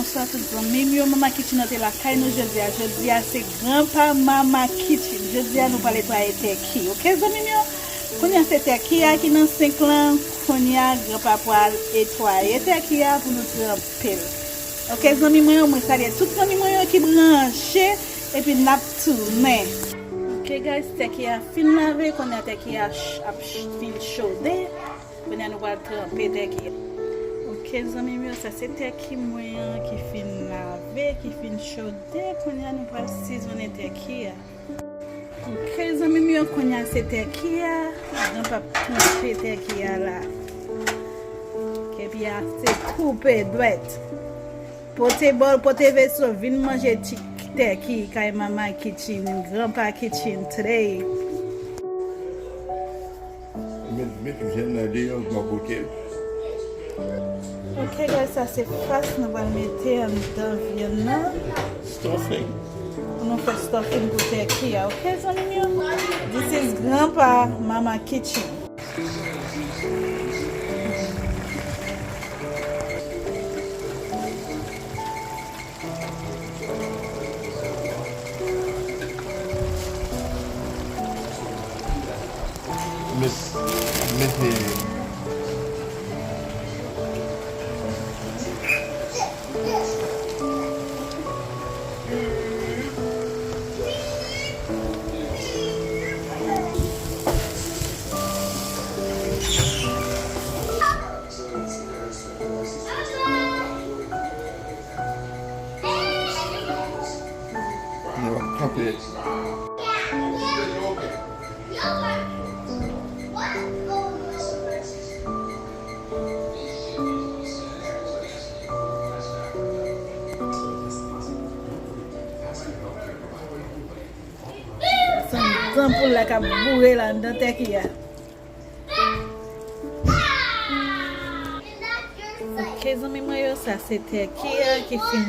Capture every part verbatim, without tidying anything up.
Sa tout zanmi m yo, Mama Kitchen nan te lakay nou jodi a. Jodi a se granpa Mama Kitchen. Jodi a nou pral netwaye tèki, oke zanmi m yo? Kounye a se tèki a ki nan senk lan. Kounye a granpa pral netwaye tèki a pou nou tranpe l. Oke zanmi mwen yo, mwen salye tout zanmi mwen yo ki branche, epi n ap tounen. Oke guys, tèki a fin lave, kounye a tèki a ch- ap ch- fin chode. Kounye a nou pral tranpe tèki a. Oke zanmi m yo, sa se tèki mwen an ki fin lave, ki fin chode. Kounye a nou pral sizonnen tèki a. Oke zanmi m yo, kounye a se tèki a. Granpa ap tranpe tèki a la. Epi a se koupe dwèt. Pote bòl, pote veso, vin manje ti tèki kay Mama Kitchen, Granpa Kitchen today. Met, met vyann nan deyò, m ap pote. Oke guys, sa se fas nou pral mete anndan vyann nan. Stuffing. Pou nou fè stuffing pou tèki a, oke zanmi m yo? This is Granpa Mama Kitchen. Miss, Miss Lily. Nou ap kanpe. Sanm tanpoul la k ap boure la anndan tèki a. Oke zanmi mwen yo, sa se tèki a ki fin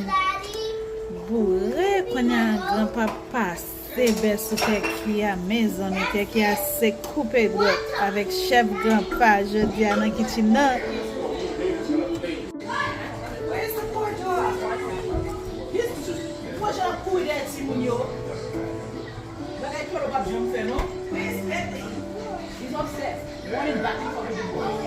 boure. Kounye a granpa pase bè sou tèki a, mezanmi, tèki a se koupe dwèt avèk chèf granpa jodi a nan kitchen nan. Bagay Claude p ap janm fè non. He's upset. Run it back before we do it.